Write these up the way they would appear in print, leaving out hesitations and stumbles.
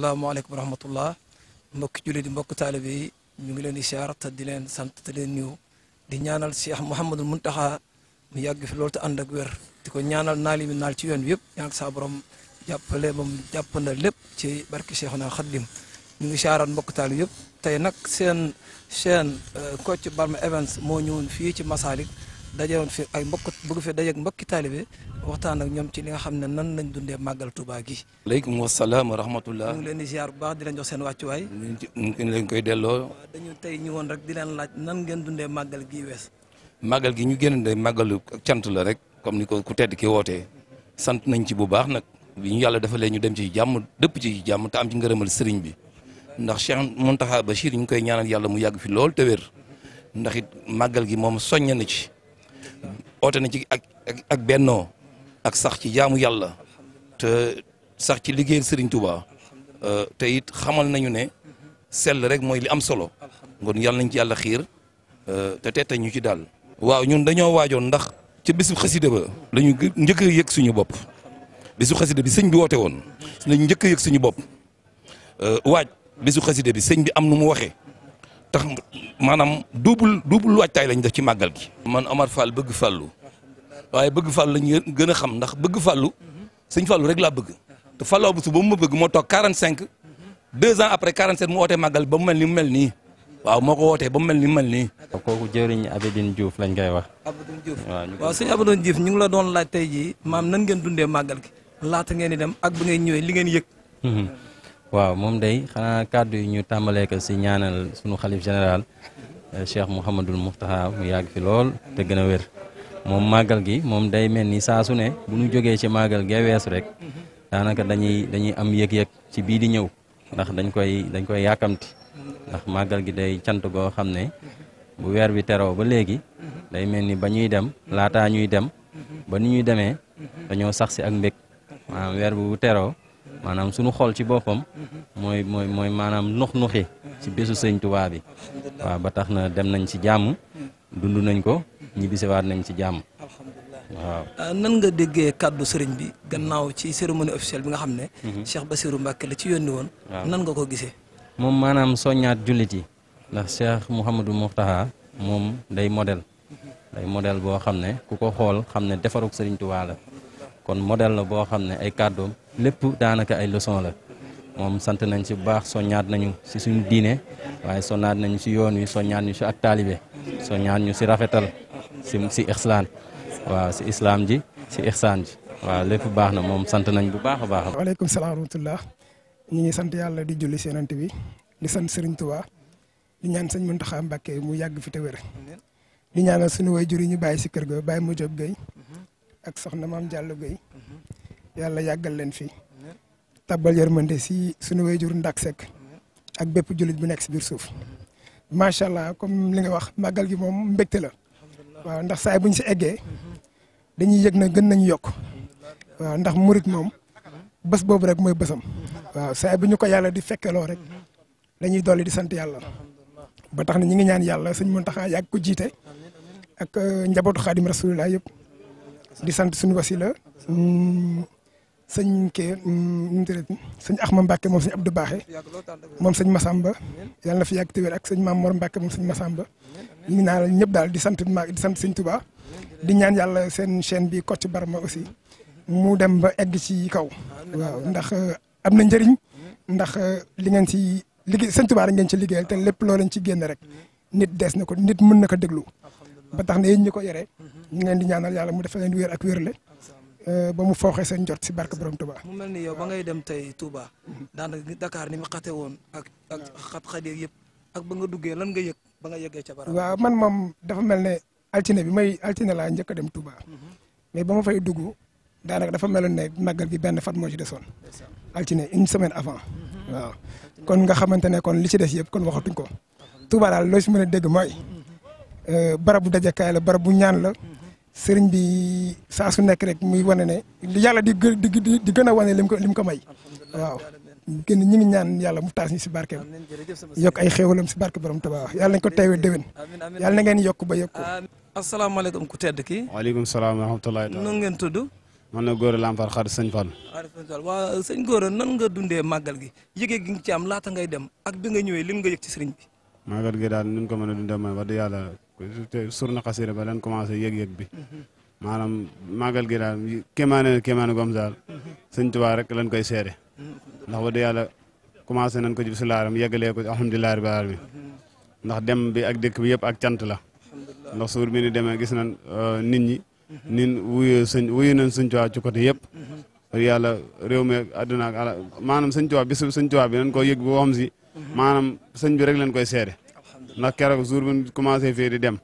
salaamaaleykum wa rahmatullah mbokki jullit yi mbokki taalibe yi ñu ngi leen di siyaar te di leen sant te leen ñëw di ñaanal Cheikh Mouhamadul Muntaxa mu yàgg fi loolu te ànd ak wér di ko ñaanal naal yi naal ci yoon wi yëpp ñaan saa borom jàppale ba mu jàpp na lépp ci barki Cheikhuna Xaddim ñu ngi siyaaral mbokki taalibe yëpp tey nag seen chaîne Kocc Barma Events moo ñëwoon fii ci Masalik dajewoon fi ay mbokk bëgg fi dajeeg mbokki taalibe waxtaan ak ñoom ci li nga xam ne nan lañ dundee màggal Touba gi. aleykum wasalaam wa rahmatullah. ñu ngi leen di ziar bu baax di leen jox seen wàccuwaay. ñu ngi leen koy delloo. dañu tey ñëwoon rek di leen laaj nan ngeen dundee màggal gi wees. màggal gi ñu génn de màggalu cant la rek comme ni ko ku tedd ki wootee sant nañ ci bu baax nag bi ñu yàlla defalee ñu dem ci jàmm dëpp ci jàmm te am ci ngërëmal sëriñ bi ndax Cheikh Mountakha Bachir ñu ngi koy ñaanal yàlla mu yàgg fi lool te wér ndax it màggal gi moom soññ na ci oote na ci ak bennoo ak sax ci jaamu yàlla te sax ci liggéeyal Serigne Touba te it xamal nañu ne sell rek mooy li am solo kon yàlla nañ ci yàlla xiir te tete ñu ci daal. waaw ñun dañoo waajoon ndax ci bisu xasida ba la ñu njëkk a yëg suñu bopp bisu xasida bi sëñ bi woote woon la ñu njëkk a yëg suñu bopp waaj bisu xasida bi sëñ bi am nu mu waxee tax maanaam double waajtaay lañ def ci màggal gi. man Omar Fall bëgg fàllu waaye bëgg fàllu lañ gën a xam ndax bëgg fàllu sëñ fàllu rek laa bëgg te fàlloo bu su ba mu ma bëgg moo toog 45 2 ans après 47 mu wootee màggal ba mu mel ni mu mel nii waaw moo ko wootee ba mu mel ni mu mel nii. kooku jëriñ Abidine Diouf lañ koy wax. Abidine Diouf waaw sëñ Abidine Diouf ñu ngi la doon laaj tey jii maam nan ngeen dundee màggal gi laata ngeen di dem ak bu ngeen ñëwee li ngeen yëg. waaw moom day xanaa kàddu yi ñu tàmbalee ko si ñaanal sunu xalif général Cheikh Mouhamadul Mountakha mu yàgg fi lool te gën a wér moom màggal gi moom day mel ni saa su ne bu ñu jógee ci màggal gee weesu rek daanaka dañuy am yëg-yëg ci bii di ñëw ndax dañ koy yàkkamti ndax màggal gi day cant goo xam ne bu weer bi teroo ba léegi day mel ni ba ñuy dem laataa ñuy dem ba ni ñuy demee dañoo sax si ak mbég maanaam weer bi bu teroo maanaam suñu xol ci boppam mooy maanaam nux-nuxi ci bésu sëñ Tuubaa bi waaw ba tax na dem nañ ci jàmm dund nañ ko ñibbisiwaat nañ ci jàmm waaw. nan nga déggee kàddu sëriñ bi gannaaw ci cérémonie officielle bi nga xam ne. Cheikh Bassirou Mbacké la ci yónni woon. nan nga ko gisee. moom maanaam soññaat jullit yi ndax Cheikh Mouhamadou Mountakha moom day modèle boo xam ne ku ko xool xam ne defarug sëriñ Tuubaa la kon modèle la boo xam ne ay kàddoom lépp daanaka ay leçon la moom sant nañ ci bu baax soññaat nañu ci suñu diine waaye soññaat nañu ci yoon wi soññaat ñu ci ak taalibe soññaat ñu ci rafetal ci ixsaan waaw ci islam ji ci ixsaan ji waaw lépp baax na moom sant nañ bu baax a baax. waaleykum salaam wa rahmatullah ñu ngi sant yàlla di julli seenant bi di sant Serigne Touba di ñaan sëñ Mountakha Mbacké mu yàgg fi te wér di ñaanal suñu waajur yi ñu bàyyi ci kër ga bàyyi mu Jóob Gueye ak soxna maam Diallo Gueye yàlla yàggal leen fi tabbal yërmande si suñu waajur Ndak Seck ak bépp jullit bu nekk si biir suuf macha allah comme li nga wax màggal gi moom mbégte la waaw ndax saa bu ñu si eggee dañuy yëg na gën nañu yokk waaw ndax murit moom bés boobu rek mooy bésam waaw saa bu ñu ko yàlla di fekkeloo rek dañuy dolli di sant yàlla ba tax na ñi ngi ñaan yàlla sëñ Mountakha yàgg ko jiite ak njabootu Xaadim Rasulullah yëpp di sant suñu wasila sëñ kii sëñ Axma Mbacke moom sëñ Abdou Baaxe moom sëñ Massamba yàlla na fi yàgg te wér ak sëñ Maam Mor Mbacke moom sëñ Massamba ñu ngi naan ñëpp daal di sant sëñ Touba di ñaan yàlla seen chaîne bi Kocc Barma aussi mu dem ba egg ci kaw waaw ndax am na njëriñ ndax li ngeen ci liggéey sëñ Touba rek ngeen ci liggéeyal te lépp loo leen ci génn rek nit des na ko nit mën na ko déglu ba tax na yéen ñi ko yore ñu ngi leen di ñaanal yàlla mu defal leen wér ak wérle ba mu fooxee seen jot si barke borom Touba. mu mel ni yow ba ngay dem tey Touba daanaka Dakar ni mu xate woon ak xat-xat yëpp ak ba nga duggee lan nga yëg ba nga yeggee ca barab. waaw man moom dafa mel ne altine laa njëkk a dem Touba mais ba ma fay dugg daanaka dafa meloon ne màggal gi benn fan moo ci desoon altine une semaine avant waaw kon nga xamante ne kon li ci des yëpp kon waxatuñ ko Touba daal loo si mën a dégg mooy barab bu dajakaay la barab bu ñaan la. sëriñ bi saa su nekk rek muy wane ne yàlla di gën a wane lim ko may waaw gën ñi ngi ñaan yàlla mu taas ñu si barkeem yokk ay xéewalam si barke borom Tuubaa yàlla nañ ko teewee déwén yàlla na ngeen yokk ba yokk. asalaamaaleykum ku tedd ki. waaleykum salaam wa rahmatullahi taala. nu ngeen tudd. man na góor a Lamp Fall xarit sëñ Fall. waa sëñ Gora nan nga dundee màggal gi yëgee gi nga ci am laata ngay dem ak bi nga ñëwee lim nga yëg ci sëriñ bi. màggal gi daal nun ko mën a dundee mooy wax dëgg yàlla sur na xasida ba leen commencé yëg-yëg bi maanaam màggal gi daal kéemaane gom daal sëñ Tuubaa rek lañ koy seede ndax wax dëgg yàlla commencé nañ ko ci bismillaahi yeggalee ko alhamdulilah rabbil alamin ndax dem bi ak dëkk bi yëpp ak cant la ndax suur bi ni demee gis nañ nit ñi nin wuyu nañ sëñ Tuubaa ci côté yëpp yàlla réew mi àdduna ak ala maanaam sëñ Tuubaa bisu sëñ Tuubaa bi nañ ko yëg boo xam si maanaam sëñ bi rek lañ koy seede ndax keroog jour bi commencé fii di dem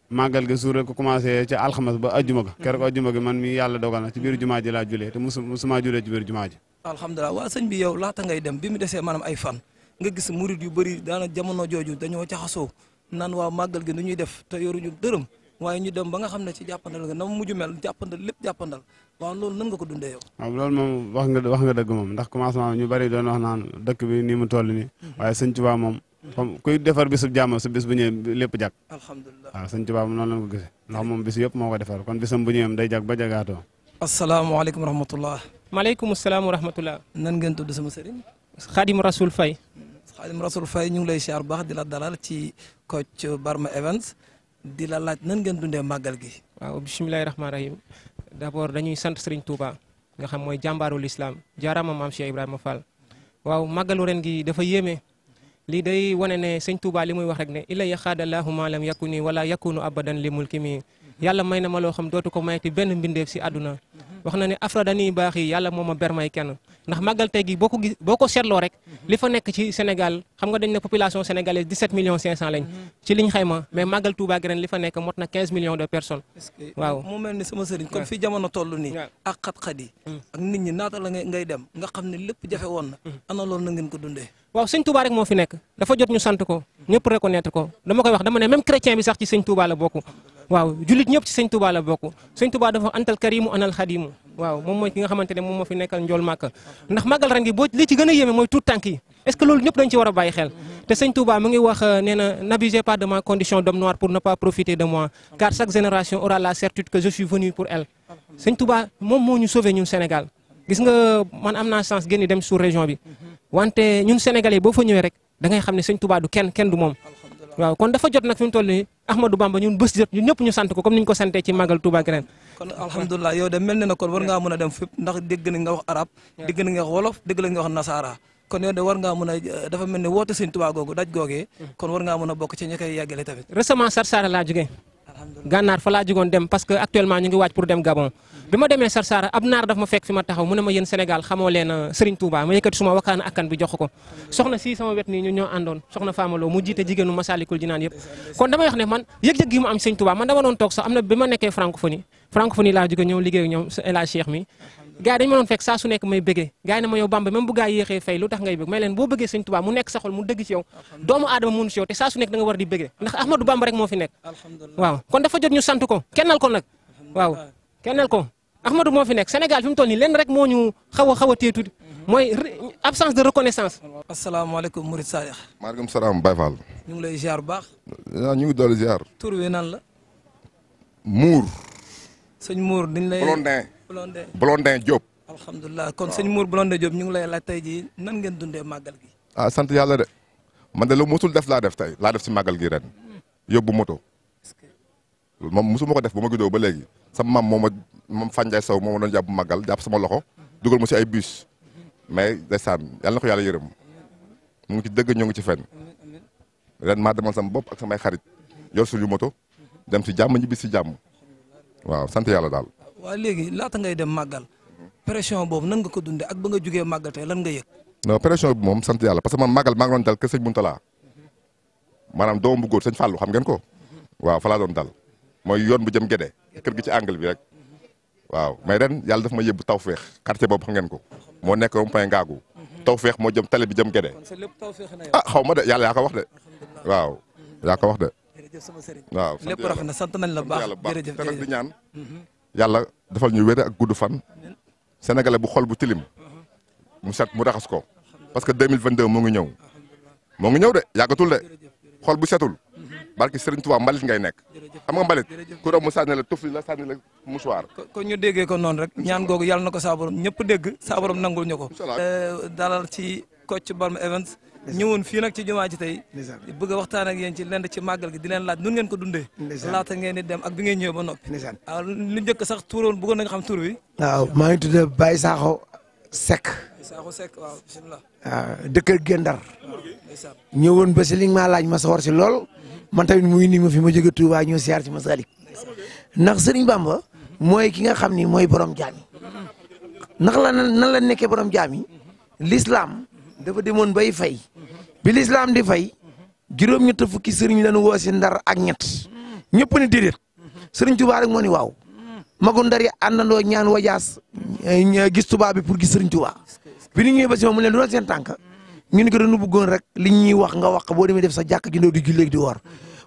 màggal gi jour rek ko commencé ca alxames ba ajjuma ga keroog ajjuma gi man mi yàlla dogal na ci biir jumaa ji laa julee te musuma julee ci biir jumaa ji alhamdulilah waa sëñ bi yow laata ngay dem bi mu desee maanaam ay fan nga gis murid yu bëri daana jamono jooju dañoo jaxasoo naan waaw màggal gi nu ñuy def te yoruñu dërëm waaye ñu dem ba nga xam ne ci jàppandal nga na mujj mel jàppandal lépp jàppandal waaw loolu nan nga ko dundee yow. waaw loolu moom wax nga dëgg moom ndax commencement ñu bëri doon wax naan dëkk bi nii mu toll nii waaye sëñ Tuubaa moom comme kuy defar bisub jàmm sa bis bu ñëwee lépp jag. alhamdulilah waaw sëñ Tuubaa moom noonu la ko gisee ndax moom bis yëpp moo ko defar kon bisam bu ñëwee day jag ba jagaatoo. asalaamaaleykum wa rahmatullah. maaleykum salaam wa rahmatullah. nan ngeen tudd sama sëriñ. Xaadim Rasul Faye. Xaadim Rasul Faye ñu ngi lay siyaar bu baax di la dalal ci Kocc Barma Events di la laaj nan ngeen dundee màggal gi. waaw bisimilahi rahmaani rahim d'abord dañuy sant Serigne Touba nga xam mooy jàmbaarul islam jaaraama maam Cheikh Ibrahima Fall. waaw màggalu ren gi dafa yéeme lii day wane ne sëñ Touba li muy wax rek ne illa yaxaadallahu ma lam yakuni wala yakunu abadan li mulki mi yàlla may na ma loo xam dootu ko mayti benn mbindeef si àdduna wax na ne afradani baax yi yàlla moo ma ber may kenn ndax màggal tey gi boo ko seetloo rek li fa nekk ci Sénégal xam nga dañ ne population sénégalaise 17 millions 500 lañ ci liñ xayma mais màggal Touba gi ren li fa nekk mot na 15 millions de personnes waaw mu mel ni sama sëriñ comme fii jamono toll nii ak xat-xat yi ak nit ñi naata la ngay dem nga xam ne lépp jafe woon na ana loolu na ngeen ko dundee waaw sëñ Touba rek moo fi nekk dafa jot ñu sant ko ñëpp reconnaître ko dama koy wax dama ne même chrétien bi sax ci sëñ Touba la bokk waaw jullit ñëpp ci sëñ Touba la bokk sëñ Touba dafa antal karimu anal xadimu waaw moom mooy ki nga xamante ne moom moo fi nekkal njool màkk ndax màggal ren gi boo li ci gën a yéeme mooy tout tànk yi est-ce que loolu ñëpp dañ ci war a bàyyi xel te sëñ Touba mu ngi wax nee na n'abusez pas de ma condition d'homme noir pour ne pas profiter de moi car chaque génération aura la certitude que je suis venu pour elle sëñ Touba moom moo ñu sauvé ñun Sénégal gis nga man am naa chance génn dem sous région bi wante ñun sénégalais boo fa ñëwee rek da ngay xam ne sëñ Touba du kenn du moom waaw kon dafa jot nag fi mu toll nii Ahmadou Bamba ñun bés jot ñun ñëpp ñu sant ko comme ni ñu ko santee ci màggal Touba gi ren kon alhamdulilah yow de mel ni na kon war ngaa mën a dem fépp ndax dégg na nga wax arab dégg na nga wax wolof dégg la nga wax nasaara kon yow de war ngaa mën a dafa mel ni woote sëñ Touba googu daj googee kon war ngaa mën a bokk ci ñi koy yàggale tamit récemment Sarsara laa jógee gànnaar fa laa jógoon dem parce que actuellement ñu ngi waaj pour dem Gabon bi ma demee Sarsara ab naar daf ma fekk fi ma taxaw mu ne ma yéen Sénégal xamoo leen Serigne Touba ma yëkkati suma wakkaan akkan bi jox ko soxna si sama wet nii ñu ñoo àndoon soxna Famaloo mu jiite jigéenu Masalikul Jinaan yëpp kon damay wax ne man yëg-yëg gi mu am Serigne Touba man dama doon toog sax am na bi ma nekkee francophonie laa jóge ñëw liggéey ñoom El Hadj Cheikh mi gars yi dañu ma doon fekk saa su nekk may bëggee gars yi ne ma yow Bamba même bu gaa yéexee fay lu tax ngay bëgg may leen boo bëggee Serigne Touba mu nekk sa xol mu dëgg ci yow doomu aadama mënu ci yow te saa su nekk da nga war di bëggee ndax Ahmadou Bamba rek moo fi nekk waaw kon dafa jot ñu sant ko kennal ko nag waaw kennal ko Ahmadou moo fi nekk Sénégal fi mu toll nii lenn rek moo ñu xaw a téye tuuti mooy absence de reconnaissance. asalaamaaleykum Murid Sadikh. maaleykum salaam Baye Fall. ñu ngi lay ziar bu baax. ñu ngi doole ziar. tur wi nan la. Mour. sëñ Mour dañ lay. Blondin Diop. alhamdulilah kon sëñ Mour Blondin Diop ñu ngi lay laaj tey jii nan ngeen dundee màggal gi. ah sant yàlla de man de lu mosul def laa def tey laa def si màggal gi ren yóbbu moto. moom mosuma ko def ba ma juddoo ba léegi sama maam moom Fanjaay Sow moom doon jàpp màggal jàpp sama loxo dugal ma si ay bus mais ndeysaan yàlla na ko yàlla yërëm mu ngi ci dëgg ñoo ngi ci fen ren maa demal sama bopp ak samay xarit yor suñu moto dem si jàmm ñibbi si jàmm waaw sant yàlla daal. waaw léegi laata ngay dem màggal pression boobu nan nga ko dundee ak ba nga jugee màggal tey lan nga yëg. non pression bi moom sant yàlla parce que man màggal maa ngi doon dal kër sëñ Muntala maanaam doomu bu góor sëñ Fallou xam ngeen ko waaw fa laa doon dal. mooy yoon bu jëm Gédé kër gi ci angle bi rek waaw mais ren yàlla daf ma yóbbu Tawfeex quartier boobu xam ngeen ko moo nekk rond-point Ngaagu Tawfeex moo jëm tali bi jëm Gédé ah xaw ma de yàlla yaa ko wax de waaw yaa ko wax de waaw lépp rafet na sant nañ la baax jërëjëf te nag di ñaan yàlla dafal ñu wér ak gudd fan sénégalais bu xol bu tilim mu set mu raxas ko parce que 2022 moo ngi ñëw de yàggatul de xol bu setul barki Serigne Touba mbalit ngay nekk xam nga mbalit ku romb mu sànni la tufli la sànni la mouchoir. kon ñu déggee ko noonu rek ñaan googu yàlla na ko saa borom ñëpp dégg saa borom nangul ñu ko. dalal ci Kocc Barma Events ñëwoon fii nag ci jumaa ji tey bëgg a waxtaan ak yéen ci lenn ci màggal gi di leen laaj nun ngeen ko dundee laata ngeen di dem ak bi ngeen ñëw ba noppi waaw lu njëkk sax tuuroon bëggoon na nga xam tur bi waaw maa ngi tudd Baye Sakho Seck waaw bisimilah waaw dëkkal Gendar ñëwoon ba si li nga maa laaj ma sawar si lool man tamit muy ni ma fi ma jóge Touba ñëw siyaar ci Masalik ndax Serigne Bamba mooy ki nga xam ni mooy borom jaam yi ndax la nan la nekkee borom jaam yi l'islam dafa demoon bay fay bi l'islam di fay juróom-ñett fukki sëriñ lañu woo si Ndar ak ñett ñëpp ni déedéet Serigne Touba rek moo ni waaw magu Ndar yi àndandoo ñaan wajaas gis Touba bi pour gis Serigne Touba bi ñu ñëwee ba si moom mu leen doon seen tànk ñu ni ko dañu bëggoon rek li ñuy wax nga wax boo demee def sa jàkk ji ndaw di julleeg di woor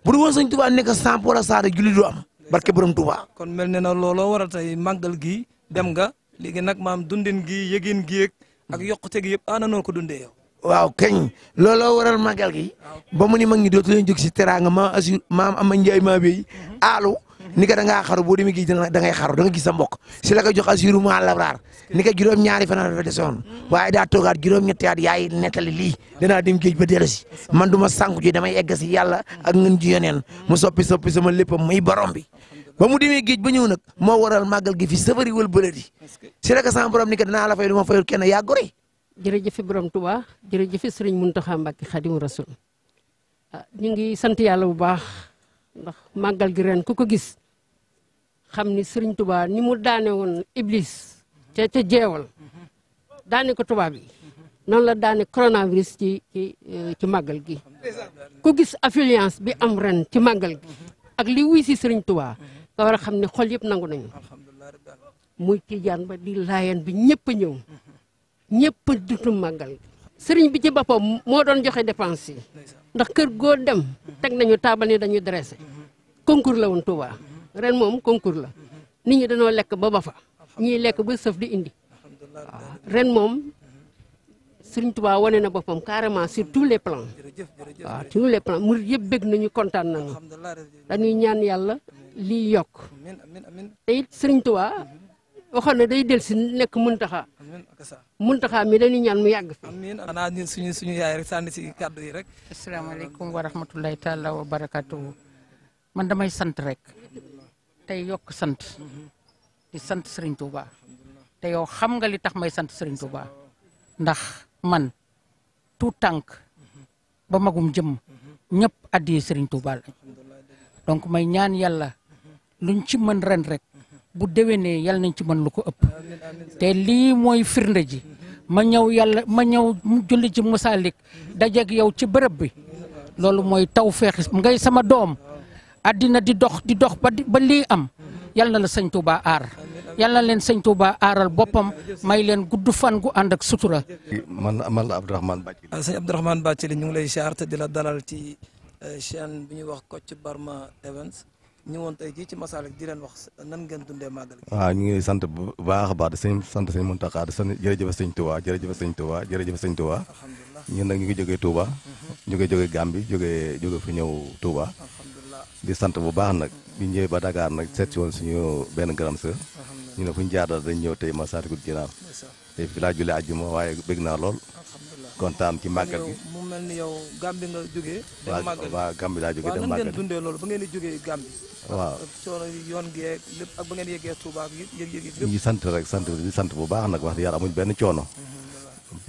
bu du woon Serigne Touba nekk 100 wala 100 rek julli du am barke borom Touba. kon mel ne na looloo waral tey màggal gi dem nga léegi nag maam dundin gi yëgin gi ak yokkute gi yëpp ana noo ko dundee yow. waaw keñ looloo waral màggal gi ba mu ni mag ñi dootu leen jóg si teraanga maam ama Njaay maa béy aalu ni ka da ngaa xaru boo demee géej da ngay xaru da nga gis sa mbokk si la ko jox asiru ma labraar ni ka juróom-ñaari fan dafa desoon waaye daa toogaat juróom-ñetti at yaay nettali lii danaa dem géej ba dellu si man du ma sànku ji damay egg si yàlla ak ngeen ji yoneen mu soppi sama léppam muy borom bi ba mu demee géej ba ñëw nag moo waral màggal gi fi safari wal bëlëdi si la ko sama borom ni ka danaa la fay du ma fayul kenn yaa gore jërëjëf borom Touba jërëjëf Sëriñ Muntaxa Mbàkke Xaadimu Rasuul ñu ngi sant yàlla bu baax ndax màggal gi ren ku ko gis xam ni Sëriñ Touba ni mu daane woon Iblis ca jeewal daane ko tubaab yi noonu la daane coronavirus ci màggal gi ku gis affluence bi am ren ci màggal gi ak li wuy si Sëriñ Touba nga war a xam ne xol yëpp nangu nañu muy tijaan ba di laayeen bi ñëpp a ñëw ñëpp dutu màggal sëriñ bi ci boppam moo doon joxe dépense yi ndax kër goo dem teg nañu taabal ni dañuy dressé concours la woon Touba ren moom concours la nit ñi dañoo lekk ba fa ñiy lekk ba sëf di indi waaw ren moom sëriñ Touba wane na boppam carrément sur tous les plans waaw tous les plans murid yëpp bëgg nañu kontaan nañu dañuy ñaan yàlla lii yokk te it sëriñ Touba waxoon na day del si nekk muntaxa mi dañuy ñaan mu yàgg fi amiin xanaa ñun suñu yaay rek sànni si kàddu yi rek asalaamaaleykum wa rahmatulahi taala wa barakatuhu man damay sant rek tey yokk sant di sant Serigne Touba te yow xam nga li tax may sant Serigne Touba ndax man tout tànk ba magum jëm ñëpp addiyee Serigne Touba lañ donc may ñaan yàlla luñ ci mën ren rek bu déwénee yàlla nañ ci mën lu ko ëpp te lii mooy firnde ji ma ñëw julli ci Masalik dajeeg yow ci bërëb bi loolu mooy taw feexis ngay sama doom addina di dox ba lii am yàlla na la sëñ Touba aar yàlla na leen sëñ Touba aaral boppam may leen gudd fan gu ànd ak sutura. man la Abdourahmane Bathily. sëñ Abdourahmane Bathily ñu ngi lay siyaar te di la dalal ci chaîne bi ñuy wax Kocc Barma Events ñëwoon tey jii ci Masalik di leen wax nan ngeen dundee màggal gi. waaw ñu ngi sant bu baax a baax di sant sëñ Mountakha di sant jërëjëf sëñ Touba jërëjëf sëñ Touba jërëjëf sëñ Touba ñun nag ñu ngi jógee Touba ñu ngi jógee Gambie jóge fi ñëw Touba di sant bu baax nag ñu ñëwee ba Dakar nag seet si woon suñu benn grande sœur ñu ne fu ñu jaar dañ ñëw tey Massalikul Jinaan tey fi laa jullee àjjuma waaye bëgg naa lool kontaan ci màggal gi. mu mel ni yow Gambie nga jógee. dem màggal waaw Gambie laa jógee dem màggal waaw nan ngeen dundee loolu ba ngeen di jógee Gambie. waaw coono yoon gi lépp ak ba ngeen yeggee Touba ak yëg-yëg lépp. ñu ngi sant rek di sant bu baax nag wax dëgg yàlla amuñ benn coono.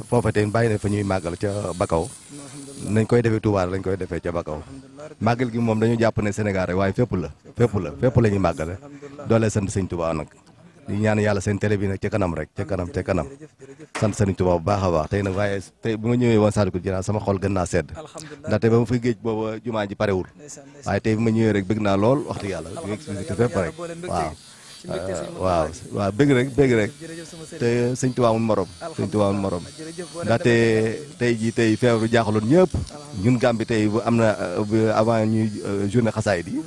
foofa tey bàyyi na fa ñuy màggal ca Bakaw nañ koy defee Touba lañ koy defee ca Bakaw màggal gi moom dañu jàpp ne Sénégal rek waaye fépp la ñuy màggale doole sant sëñ Touba nag di ñaan yàlla seen télé bi nag ca kanam rek ca kanam sant sëñ Touba bu baax a baax tey nag waaye tey bu ma ñëwee woon Massalikul Jinaan sama xol gën naa sedd ndaxte ba ma fay géej booba jumaa ji parewul waaye tey bi ma ñëwee rek bëgg naa lool wax dëgg yàlla te fépp rek waaw bëgg rek te sëñ Touba amul morom ndaxte tey jii tey feebar bi jaaxaloon ñëpp ñun Gambie tey bu am na avant ñuy journée xasaayid yi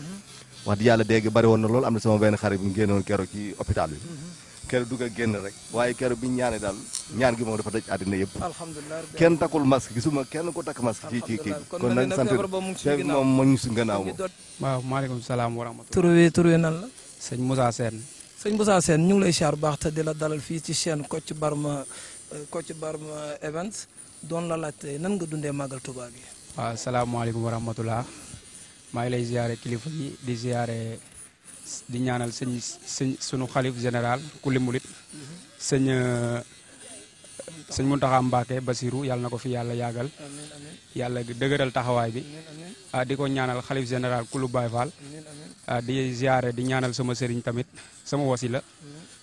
wax di yàlla dégg bari woon na lool am na sama benn xarit bu ñu génnoon keroog ci hôpital bi keroog dugg ak génn rek waaye keroog bi ñu ñaanee daal ñaan gi moom dafa daj àddina yëpp alhamdulilah kenn takkul masque gisuma kenn ko takk masque ci kii kon nañ sant moom moo ñu si gannaaw moom. waaw maaleykum salaam wa rahmatulah. tur wi nan la. sëñ Moussa Sène. sëñ Moussa Sène ñu ngi lay siyaar bu baax te di la dalal fii ci chaîne Kocc Barma Events doon la laajte nan nga dundee màggal Touba gi. waaw salaamaaleykum wa rahmatulah maa ngi lay ziare kilifa yi di ziare di ñaanal sëñ sunu xalif général kulli murit sëñ Mountakha Mbacké Bassirou yàlla na ko fi yàlla yàggal yàlla dëgëral taxawaay bi di ko ñaanal xalif général kullu Baye Fall di ziare di ñaanal sama sëriñ tamit sama wasila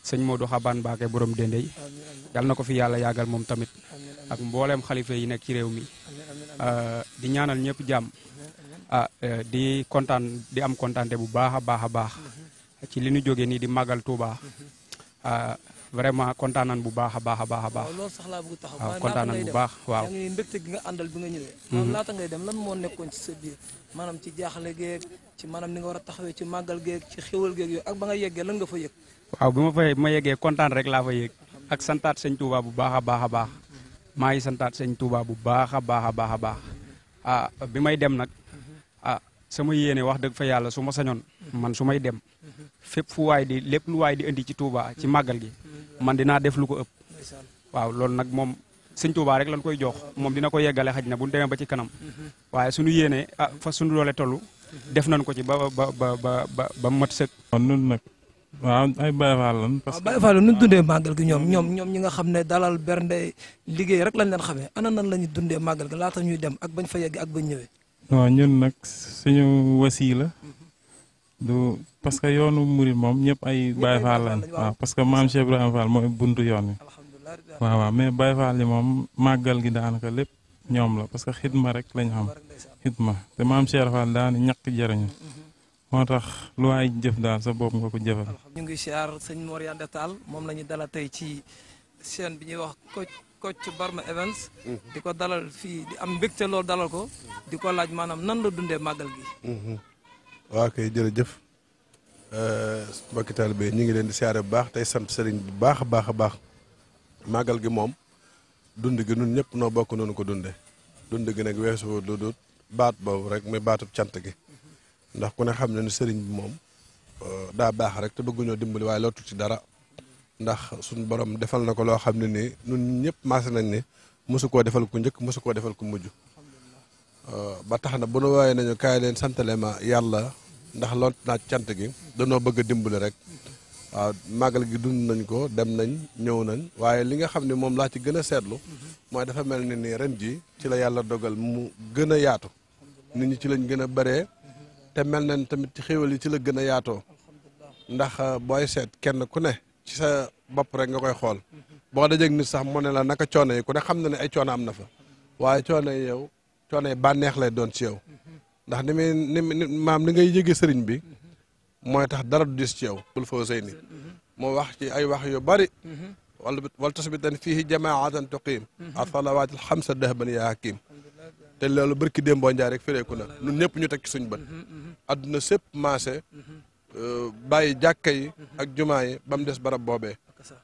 sëñ Modou Xaban Mbacké borom Dendey yàlla na ko fi yàlla yàggal moom tamit ak mbooleem xalifa yi nekk ci réew mi di ñaanal ñëpp jàmm di kontaan di am kontaante bu baax a baax a baax ci li ñu jógee nii di màggal Touba vraiment kontaan nañ bu baax a baax a baax a baax. waaw loolu sax laa bëgg taxaw. waaw kontaan nañ bu baax waaw. yaa ngi mbégte gi nga àndal bi nga ñëwee. maanaam laata ngay dem lan moo nekkoon ci sa biir maanaam ci jaaxle geeg ci maanaam ni nga war a taxawee ci màggal geeg ci xéwal geeg yooyu ak ba nga yeggee lan nga fa yëg. waaw bi ma yeggee kontaan rek laa fa yëg ak santaat sëñ Touba bu baax a baax a baax maa ngi santaat sëñ Touba bu baax a baax a baax a baax bi may dem nag sama yéene wax dëgg fa yàlla su ma sañoon man su may dem fépp fu waay di lépp lu waay di indi ci Touba ci màggal gi man dinaa def lu ko ëpp waaw loolu nag moom sëñ Touba rek lañ koy jox moom dina ko yeggale xaj na bu ñu demee ba ci kanam waaye suñu yéene fa suñu doole toll def nañ ko ci ba mat sëkk. nun nag waaw ay Baye Fall lan parce que Baye Fall nu dundee màggal gi ñoom ñi nga xam ne dalal bernde liggéey rek lañ leen xamee ana nan la ñu dundee màggal gi laata ñuy dem ak bañ fa yegg ak bañ ñëwee. non ñun nag suñu wasiila du parce que yoonu murid moom ñëpp ay Baye Fall lañ waaw parce que maam Cheikh Ibrahima Fall mooy buntu yoon wi waaw mais Baye Fall yi moom màggal gi daanaka lépp ñoom la parce que xidma rek lañ xam xidma te maam Cheikh Fall daan ñàkk jëriñu moo tax lu waay jëf daal sa bopp nga ko jëfal. ñu ngi siyaar sëñ Mor Yande Tall moom la ñu dala tey ci chaîne bi ñuy wax Kocc Barma Events di ko dalal fii di am mbégte loolu dalal ko di ko laaj maanaam nan la dundee màggal gi. waaw kay jërëjëf mbokki taalibe ñu ngi leen di siyaare bu baax tey sant sëriñ bu baax a baax a baax màggal gi moom dund gi nun ñëpp noo bokk noonu ko dunde dund gi nag weesu lu dul baat boobu rek muy baatub cant gi ndax ku ne xam ne ni sëriñ bi moom daa baax rek te bëgguñoo dimbali waaye lootul ci dara ndax suñu borom defal na ko loo xam ne nii nun ñëpp maase nañ ni mosu koo defal ku njëkk mosu koo defal ku mujj ba tax na bu nu woowee nañu kaay leen santale ma yàlla ndax lool naa cant gi danoo bëgg a dimbali rek waaw màggal gi dund nañ ko dem nañ ñëw nañ waaye li nga xam ne moom laa ci gën a seetlu mooy dafa mel ni nii ren ji ci la yàlla dogal mu gën a yaatu nit ñi ci lañ gën a bëree te mel nañ tamit ci xéwal yi ci la gën a yaatoo ndax booy seet kenn ku ne ci sa bopp rek nga koy xool boo dajeeg nit sax mu ne la naka coono yi ku ne xam na ne ay coono am na fa waaye coono yi yow coono yi bànneex lay doon ci yow ndax ni maam ni ngay yëgee sëriñ bi mooy tax dara du dis ci yow bul foo sëy ni moo wax ci ay wax yu bari wal tasbitan fiihi jamaatan tuqiim as-salawaatil xamsa dahban yaa hakiim te loolu barki démboo njaay rek fireeku na ñun ñëpp ñu teg ci suñ bët adduna sépp maase bàyyi jàkka yi ak jumaa yi ba mu des barab boobee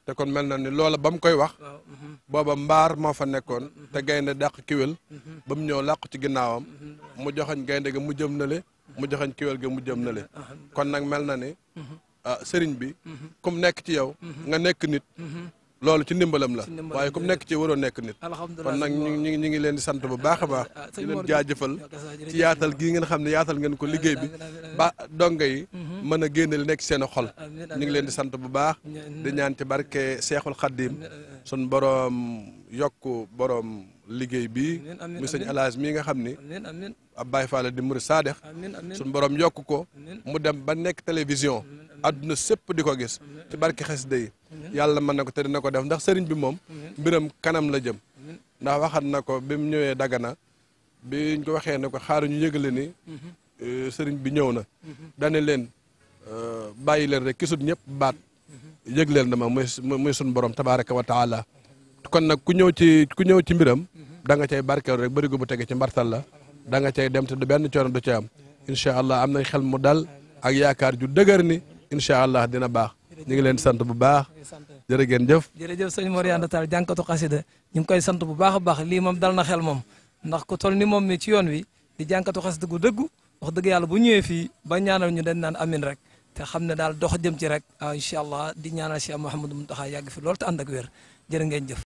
te kon mel na ni loola ba mu koy wax booba mbaar moo fa nekkoon te gaynde dàq kiwél ba mu ñëw làqu ci ginnaawam mu joxañ gaynde ga mu jëm na le mu joxañ kiwél ga mu jëm na le kon nag mel na ni sëriñ bi comme nekk ci yow nga nekk nit loolu ci ndimbalam la waaye comme nekk ci waroo nekk nit kon nag ñu ngi leen di sant bu baax a baax di leen jaajëfal ci yaatal gii ngeen xam ne yaatal ngeen ko liggéey bi ba donga yi mën a génne li nekk seen xol ñu ngi leen di sant bu baax di ñaan ci barke Seexul Xaddim sun boroom yokk boroom liggéey bi mu sëñ Alaaj mii nga xam ni ab Baay Faal di murid saadex sun boroom yokk ko mu dem ba nekk télévision adduna sépp di ko gis ci barke xasida yi yàlla mën na ko te dina ko def ndax sëriñ bi moom mbiram kanam la jëm ndax waxat na ko bi mu ñëwee Dagana biñ ko waxee ne ko xaaru ñu yëgale ni sëriñ bi ñëw na dane leen bàyyi leen rek kisut ñëpp baat yëgleel na ma muy sun borom tabaraka wa taala kon nag ku ñëw ci mbiram da nga cay barkeel rek bërigo bu tege ci mbartal la da nga cay dem te du benn coono du ci am incha allah am nañ xel mu dal ak yaakaar ju dëgër ni incha allah dina baax ñu ngi leen sant bu baax jërë ngeen jëf. jërëjëf sëñ Mor Yanda Tall jànkatu xasida ñu ngi koy sant bu baax a baax lii moom dal na xel moom ndax ku toll ni moom mi ci yoon wi di jànkatu xasida gu dëggu wax dëgg yàlla bu ñëwee fii ba ñaanal ñu dañ naan amin rek te xam ne daal dox jëm ci rek incha allah di ñaanal Cheikh Mouhamadou Mountakha yàgg fi loolu te ànd ak wér jërë ngeen jëf